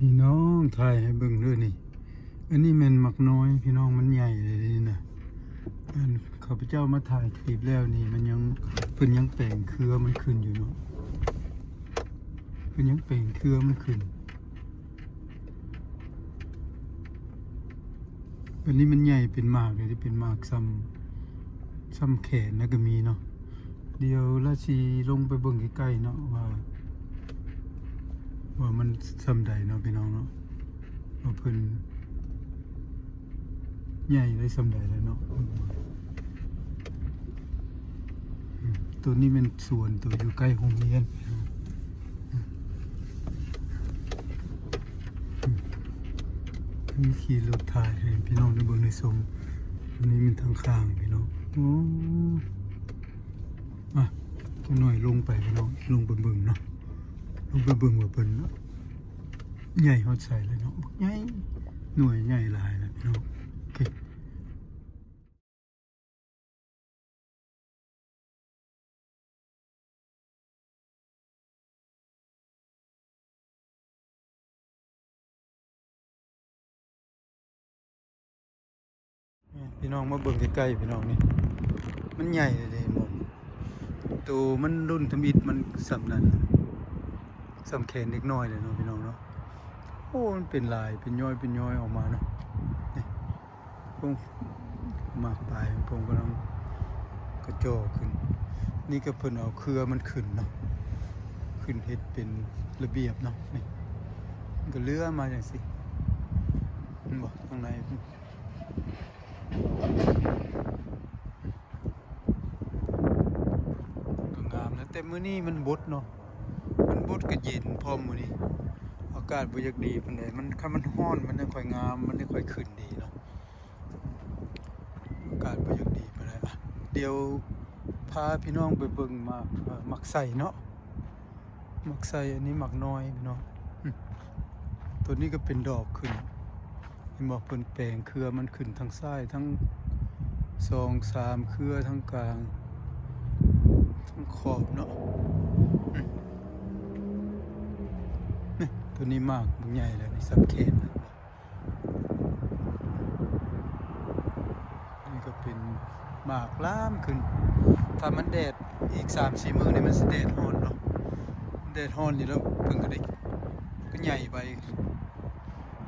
ພີ່ນ້ອງ ຖ່າຍໃຫ້ເບິ່ງເດີນີ້. ອັນນີ້ແມ່ນໝາກນ້ອຍພີ່ນ້ອງ ມັນໃຫຍ່ເລີຍນີ້ນະ. ອັນຂ້າພະເຈົ້າມາຖ່າຍຄລິບແລ້ວນີ້ ມັນຍັງ ເພິ່ນຍັງແປງເຄືອມັນຂຶ້ນຢູ່ເນາະ, ເພິ່ນຍັງແປງເຄືອມັນຂຶ້ນ. ອັນນີ້ມັນໃຫຍ່ເປັນໝາກເລີຍ ເປັນໝາກສ່ຳ ສ່ຳແຂນນະກະມີເນາະ. ດຽວລະຊິລົງໄປເບິ່ງໃກ້ໆເນາະ ວ່າ ວ່າມັນສ່ຳໃດເນາະພີ່ນ້ອງເນາະ ວ່າເພິ່ນໃຫຍ່ໄດ້ສ່ຳໃດແລ້ວເນາະ. ອືມ ໂຕນີ້ແມ່ນສວນ ໂຕຢູ່ໃກ້ໂຮງຮຽນ. ອືມ ອືມ ຂີ່ລົດຖ່າຍໃຫ້ພີ່ນ້ອງໄດ້ເບິ່ງໄດ້ຊົມ. ອັນນີ້ແມ່ນທາງຂ້າງພີ່ນ້ອງ. ໂອ້ ມາ ຈັກໜ້ອຍລົງໄປພີ່ນ້ອງ ລົງໄປເບິ່ງເນາະ ລົງໄປເບິ່ງວ່າເພິ່ນໃຫຍ່ຮອດໃສແລ້ວເນາະ. ບັກໃຫຍ່ ໜ່ວຍໃຫຍ່ຫຼາຍແລ້ວພີ່ນ້ອງ. ໂອເຄ ນີ້ພີ່ນ້ອງມາເບິ່ງໃກ້ໆ ພີ່ນ້ອງນີ້ ມັນໃຫຍ່ເດ້ ເຫັນບໍ່? ໂຕມັນລຸ້ນທຳອິດມັນສ່ຳນັ້ນ ສ່ຳແຂນເດັກນ້ອຍເດ້ເນາະ ພີ່ນ້ອງເນາະ. ໂອ້ ມັນເປັນລາຍ ເປັນຍ້ອຍ ເປັນຍ້ອຍອອກມາເນາະ. ນີ້ ພວກໝາກປາຍພວກກຳລັງກະຈໍຂຶ້ນ. ນີ້ກໍເພິ່ນເອົາເຄືອມັນຂຶ້ນເນາະ ຂຶ້ນເຮັດເປັນລະບຽບເນາະ. ນີ້ ມັນກໍເລື່ອມາຈັ່ງຊີ້ ເຫັນບໍ່? ທາງໃນ ກໍງາມນະ ແຕ່ມື້ນີ້ມັນບົດເນາະ ມັນບົດກໍເຢັນພ້ອມມື້ນີ້. ອາກາດບໍ່ຢາກດີປານໃດ ມັນ ຄັນມັນຮ້ອນມັນຈັ່ງຄ່ອຍງາມ ມັນຈັ່ງຄ່ອຍຂຶ້ນດີເນາະ. ອາກາດບໍ່ຢາກດີປານໃດ. ອະ ດຽວພາພີ່ນ້ອງໄປເບິ່ງໝາກ ເອີ ໝາກໄຊເນາະ ໝາກໄຊ. ອັນນີ້ໝາກນ້ອຍພີ່ນ້ອງ. ອືມ ໂຕນີ້ກໍເປັນດອກຂຶ້ນ ເຫັນບໍ່? ເພິ່ນແປງເຄືອມັນຂຶ້ນທັງຊ້າຍ ທັງສອງສາມເຄືອ ທັງກາງ ທັງຂອບເນາະ. ອືມ ນີ້ ໂຕນີ້ໝາກບັກໃຫຍ່ແລ້ວນີ້ ສ່ຳແຂນ. ນີ້ກໍເປັນໝາກລາມຂຶ້ນ ຖ້າມັນແດດອີກສາມສີ່ມື້ນີ້ມັນຊິແດດຮ້ອນເນາະ ແດດຮ້ອນນີ້ແລ້ວເພິ່ນກໍໄດ້ ກໍໃຫຍ່ໄວ.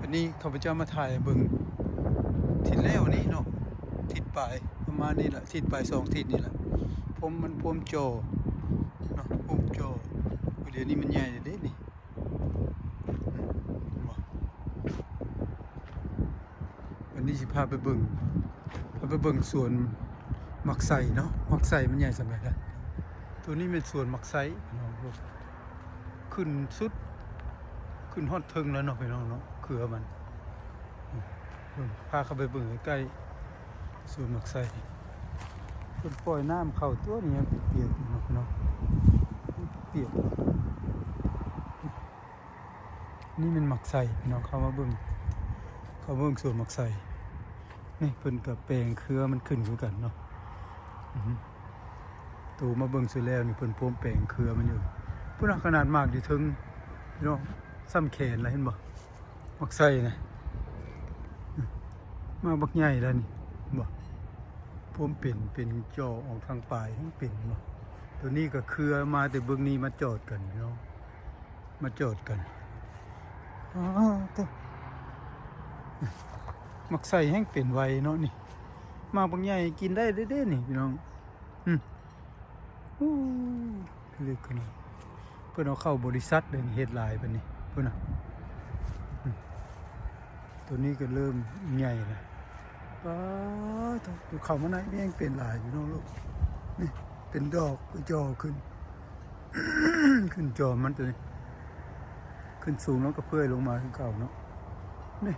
ອັນນີ້ຂ້າພະເຈົ້າມາຖ່າຍໃຫ້ເບິ່ງທິດແລ້ວນີ້ເນາະ ທິດປາຍປະມານນີ້ລະ ທິດປາຍສອງທິດນີ້ລະ ຜົມມັນ ຜົມຈໍເນາະ ຜົມຈໍ. ດຽວນີ້ມັນໃຫຍ່ແລ້ວເດ້ນີ້. ອັນນີ້ຊິພາໄປເບິ່ງ ພາໄປເບິ່ງສວນໝາກໄຊເນາະ ໝາກໄຊມັນໃຫຍ່ສ່ຳໃດລະ. ໂຕນີ້ແມ່ນສວນໝາກໄຊເນາະ ຂຶ້ນສຸດ ຂຶ້ນຮອດເທິງແລ້ວເນາະ ພີ່ນ້ອງເນາະ ເຄືອມັນ. ເບິ່ງ ພາເຂົ້າໄປເບິ່ງໃກ້ໆ ສວນໝາກໄຊ ເພິ່ນປ່ອຍນ້ຳເຂົ້າຕົວນີ້ ຍັງປຽກໆຢູ່ເນາະ ເນາະ ປຽກ. ນີ້ແມ່ນໝາກໄຊພີ່ນ້ອງ ເຂົ້າມາເບິ່ງ ເຂົ້າມາເບິ່ງສວນໝາກໄຊ. ນີ້ເພິ່ນກໍແປງເຄືອມັນຂຶ້ນຄືກັນເນາະ. ອືຮຶ ໂຕມາເບິ່ງສຸດແລ້ວນີ້ ເພິ່ນໂພມແປງເຄືອມັນຢູ່ ພຸ້ນນະ. ຂະໜາດໝາກຢູ່ເທິງພີ່ນ້ອງ ສ່ຳແຂນລະ ເຫັນບໍ່? ໝາກໄຊນະ ໝາກບັກໃຫຍ່ລະນີ້ ເຫັນບໍ່? ໂພມເປັນ ເປັນຈໍອອກທາງປາຍ ເຫັນເປັນບໍ່? ໂຕນີ້ກໍເຄືອມາແຕ່ເບື້ອງນີ້ມາຈອດກັນພີ່ນ້ອງ ມາຈອດກັນ. ອ້າວ ໂທ້ ໝາກໄຊແຮ່ງເປັນໄວເນາະນີ້. ໝາກບັກໃຫຍ່ກິນໄດ້ເດ້ນີ້ພີ່ນ້ອງ. ອື ໂອ້ ເລິກຂະໜາດ ເພິ່ນເອົາເຂົ້າບໍລິສັດເດ້ນີ້ ເຮັດຫຼາຍປານນີ້ ພຸ້ນນະ. ອື ໂຕນີ້ກໍເລີ່ມໃຫຍ່ລະ. ປາໂທ້ ເຂົ້າມາໃນນີ້ແຮ່ງເປັນຫຼາຍຢູ່ເນາະລູກ. ນີ້ເປັນດອກເປັນຈໍຂຶ້ນ ຂຶ້ນຈໍມັນໂຕນີ້ ຂຶ້ນສູງແລ້ວກໍເປື່ອຍລົງມາຄືເກົ່າເນາະ. ນີ້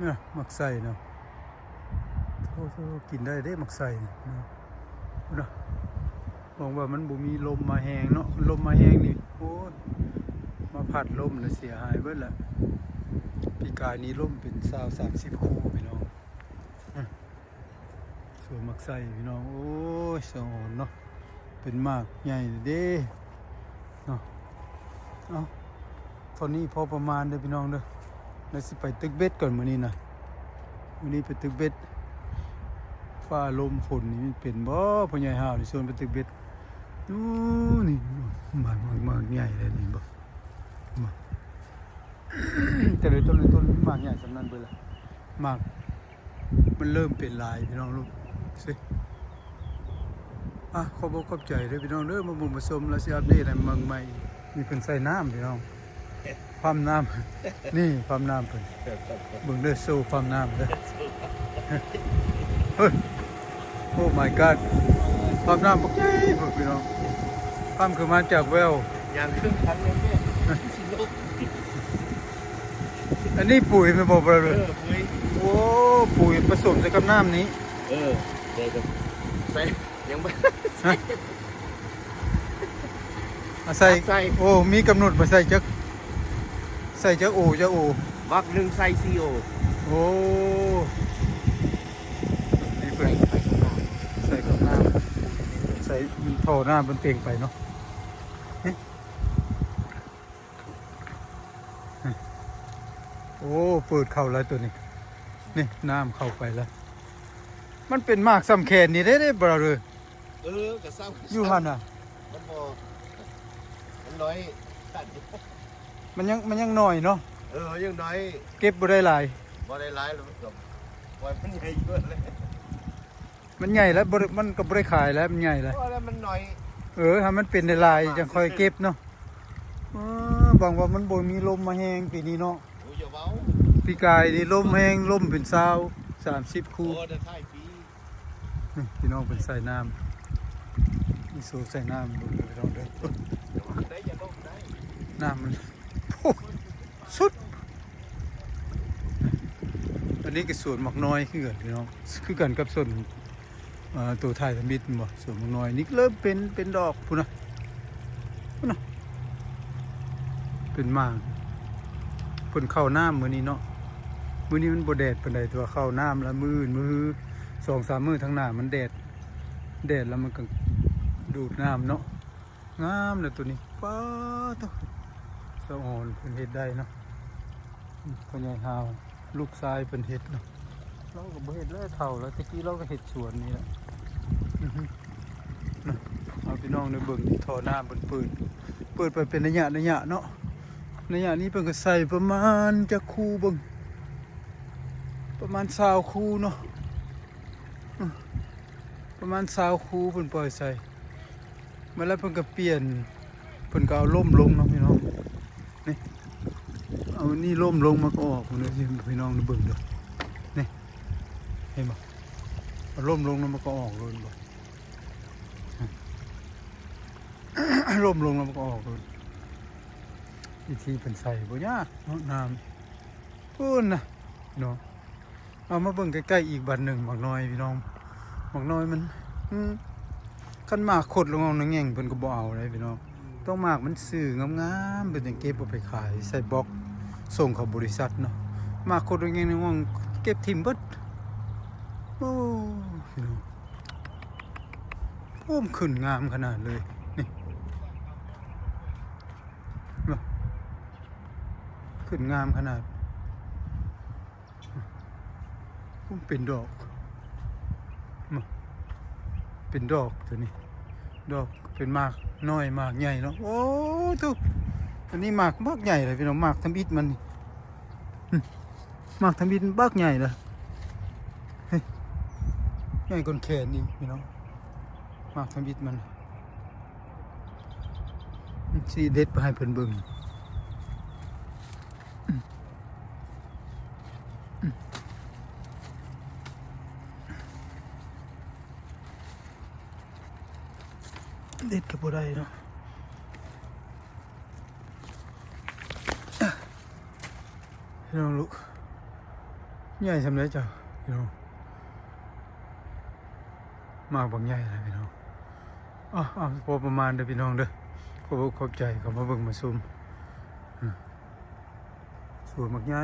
ນີ້ໝາກໄຊເນາະ. ໂອ້ໂຫ ກິນໄດ້ເດ້ໝາກໄຊນີ້ເນາະ ພຸ້ນນະ. ຫວັງວ່າມັນບໍ່ມີລົມມາແຮງເນາະ ລົມມາແຮງນີ້ ໂອ້ຍ ມາພັດລົມລະເສຍຫາຍເບິດລະ. ປີກາຍນີ້ລົມເປັນຊາວ ສາມສິບຄູ່ພີ່ນ້ອງ. ອາ ສວນໝາກໄຊພີ່ນ້ອງ ໂອ້ຍ ສະອອນເນາະ ເປັນໝາກໃຫຍ່ເດ້ເນາະ. ເອົາ ເທົ່ານີ້ພໍປະມານເດີພີ່ນ້ອງເດີ. ແລ້ວຊິໄປຕຶກເບັດກ່ອນມື້ນີ້ນະ. ມື້ນີ້ໄປຕຶກເບັດ. ຟ້າລົມຝົນນີ້ມັນເປັນບໍ່? ພໍ່ໃຫຍ່ຫາວນີ້ຊວນໄປຕຶກເບັດ. ໂອ້ ນີ້ໝາກ ໝາກ ໝາກໃຫຍ່ເລີຍນີ້ບໍ່? ມາ ແຕ່ລະຕົ້ນລະຕົ້ນໝາກໃຫຍ່ສ່ຳນັ້ນເບິດລະ. ໝາກ ມັນເລີ່ມເປັນຫຼາຍພີ່ນ້ອງລູກຊິ. ອ່ະ ຂອບອົກຂອບໃຈເດີພີ່ນ້ອງເດີ ມາເບິ່ງມາຊົມ ແລ້ວຊິອັບເດດໃຫ້ເບິ່ງໃໝ່. ນີ້ເພິ່ນໃສ່ນ້ຳພີ່ນ້ອງ ປ້ຳນ້ຳ ນີ້ປ້ຳນ້ຳເພິ່ນ ເບິ່ງເດີ ໂຊປ້ຳນ້ຳເດີ. ເຮີ້ຍ Oh my god ປ້ຳນ້ຳບັກໃຫຍ່ພຸ້ນພີ່ນ້ອງ ປ້ຳຄືມາຈາກແວວ ຍ່າງເຄິ່ງຄັນເລີຍແມ່ ຊິລົງ. ອັນນີ້ປຸ໋ຍແມ່ນບໍ່ brother? ເອີ ປຸ໋ຍ. ໂອ້ ປຸ໋ຍປະສົມໃສ່ກັບນ້ຳນີ້. ເອີ ໃສ່ກັບ ໃສ່ ຍັງບໍ່ ຮະ? ອາ ໃສ່ ໃສ່ ໂອ້ ມີກຳນົດວ່າໃສ່ຈັກ ໃສ່ຈັກໂອ ຈັກໂອ? ບັກໜຶ່ງໃສ່ສີ່ໂອ. ໂອ້ ນີ້ເພິ່ນໃສ່ກັບນ້ຳ ໃສ່ ທໍ່ນ້ຳມັນເປ່ງໄປເນາະ. ໂອ້ ເປີດເຂົ້າແລ້ວໂຕນີ້ ນີ້ນ້ຳເຂົ້າໄປແລ້ວ. ມັນເປັນໝາກສ່ຳແຂນນີ້ເດ້ brother. ເອີ ກະຊ້ຳ ຢູ່ຫັ້ນນະ ມັນບໍ່ ມັນນ້ອຍ ມັນຍັງ ມັນຍັງນ້ອຍເນາະ. ເອີ ຍັງນ້ອຍ ເກັບບໍ່ໄດ້ຫຼາຍ ບໍ່ໄດ້ຫຼາຍ ແລ້ວມັນກະປ່ອຍມັນໃຫຍ່ຢູ່ຫັ້ນແຫຼະ. ມັນໃຫຍ່ແລ້ວ ບໍ່ໄດ້ ມັນກໍບໍ່ໄດ້ຂາຍແລ້ວ ມັນໃຫຍ່ແລ້ວ ເພາະວ່າມັນນ້ອຍ. ເອີ ຖ້າມັນເປັນຫຼາຍໆ ຈັ່ງຄ່ອຍເກັບເນາະ. ເອີ ຫວັງວ່າມັນບໍ່ມີລົມມາແຮງປີນີ້ເນາະ. ໂອ້ ຢ່າເວົ້າ ປີກາຍນີ້ລົມແຮງ ລົມເປັນຊາວ ສາມສິບຄູ່. ໂອ້ ແຕ່ທ້າຍປີ ນີ້ພີ່ນ້ອງເພິ່ນໃສ່ນ້ຳ ມີໂຊໃສ່ນ້ຳ ເບິ່ງເດີພີ່ນ້ອງເດີ ໄດ້ ຢ່າລົງໄດ້ ນ້ຳມັນ ໂອ້ ສຸດ. ອັນນີ້ກໍສວນໝາກນ້ອຍຄືກັນພີ່ນ້ອງ ຄືກັນກັບສວນ ເອີ ໂຕທ້າຍທຳອິດແມ່ນບໍ່? ສວນໝາກນ້ອຍນີ້ເລີ່ມເປັນ ເປັນດອກພຸ້ນນະ ພຸ້ນນະ ເປັນໝາກ. ເພິ່ນເຂົ້ານ້ຳມື້ນີ້ເນາະ ມື້ນີ້ມັນບໍ່ແດດປານໃດ ແຕ່ວ່າເຂົ້ານ້ຳລະ ມື້ອື່ນ ມື້ ສອງສາມມື້ທາງໜ້າມັນແດດ ແດດລະມັນກໍດູດນ້ຳເນາະ. ງາມເດ້ໂຕນີ້ ປາໂທ້ ສະອອນເພິ່ນເຮັດໄດ້ເນາະ. ອືມ ພໍ່ໃຫຍ່ຫາວ ລູກຊາຍເພິ່ນເຮັດເນາະ ລາວກໍບໍ່ເຮັດແລ້ວ ເຖົ້າແລ້ວ ແຕ່ກີ້ລາວກໍເຮັດສວນນີ້ແຫຼະ. ອືຮຶ ນະ ເອົາພີ່ນ້ອງໄດ້ເບິ່ງ ທໍ່ນ້ຳເພິ່ນເປີດ ເປີດໄປເປັນໄລຍະໄລຍະເນາະ. ໄລຍະນີ້ເພິ່ນກໍໃສ່ປະມານຈັກຄູ່ເບິ່ງ ປະມານຊາວຄູ່ເນາະ ອືມ ປະມານຊາວຄູ່ເພິ່ນປ່ອຍໃສ່. ມາແລ້ວເພິ່ນກໍປ່ຽນ ເພິ່ນກໍເອົາລົມລົງເນາະພີ່ນ້ອງ ນີ້ ເອົານີ້ລົມລົງ ມັນກໍອອກເລີຍ ພີ່ນ້ອງເບິ່ງເດີ ນີ້ ເຫັນບໍ່? ເອົາລົມລົງແລ້ວມັນກໍອອກເລີຍ ເຫັນບໍ່? ລົມລົງແລ້ວມັນກໍອອກເລີຍ. ວິທີເພິ່ນໃສ່ບໍ່ຍາກເນາະ ນ້ຳ ພຸ້ນນະເນາະ. ເອົາມາເບິ່ງໃກ້ໆອີກບັດໜຶ່ງ ໝາກນ້ອຍພີ່ນ້ອງ ໝາກນ້ອຍມັນ ອືມ ຄັນໝາກຂົດລົງເອົາໜ້ອຍແງ່ງເພິ່ນກໍບໍ່ເອົາເດ້ພີ່ນ້ອງ ຕ້ອງໝາກມັນຊື່ງາມໆ ເພິ່ນຈັ່ງເກັບເອົາໄປຂາຍໃສ່ບັອກ ສົ່ງເຂົ້າບໍລິສັດເນາະ. ໝາກຂົດລົງແງ່ງໜຶ່ງເກັບຖິ້ມເບິດ. ໂອ້ ພີ່ນ້ອງ ໂອ້ ຂຶ້ນງາມຂະໜາດເລີຍ ນີ້ ເນາະ ຂຶ້ນງາມຂະໜາດ. ໂອ້ ເປັນດອກ ມາ ເປັນດອກໂຕນີ້ ດອກເປັນໝາກນ້ອຍໝາກໃຫຍ່ເນາະ. ໂອ້ ໂທ້ ອັນນີ້ໝາກບັກໃຫຍ່ເລີຍພີ່ນ້ອງ ໝາກທຳອິດມັນນີ້ ອືມ ໝາກທຳອິດບັກໃຫຍ່ເລີຍ ເຮີ້ຍ ໃຫຍ່ກວ່າແຂນອີກພີ່ນ້ອງ ໝາກທຳອິດມັນ. ຊິເດັດໄປໃຫ້ເພິ່ນເບິ່ງ ເດັດກໍບໍ່ໄດ້ເນາະ. ພີ່ນ້ອງລູກ ໃຫຍ່ສ່ຳໃດເຈົ້າ ພີ່ນ້ອງ ໝາກບັກໃຫຍ່ນະພີ່ນ້ອງ. ເອົາ ເອົາ ພໍປະມານເດີພີ່ນ້ອງເດີ ຂອບອົກຂອບໃຈເຂົ້າມາເບິ່ງມາຊົມ ອືມ ສວນໝາກໃຫຍ່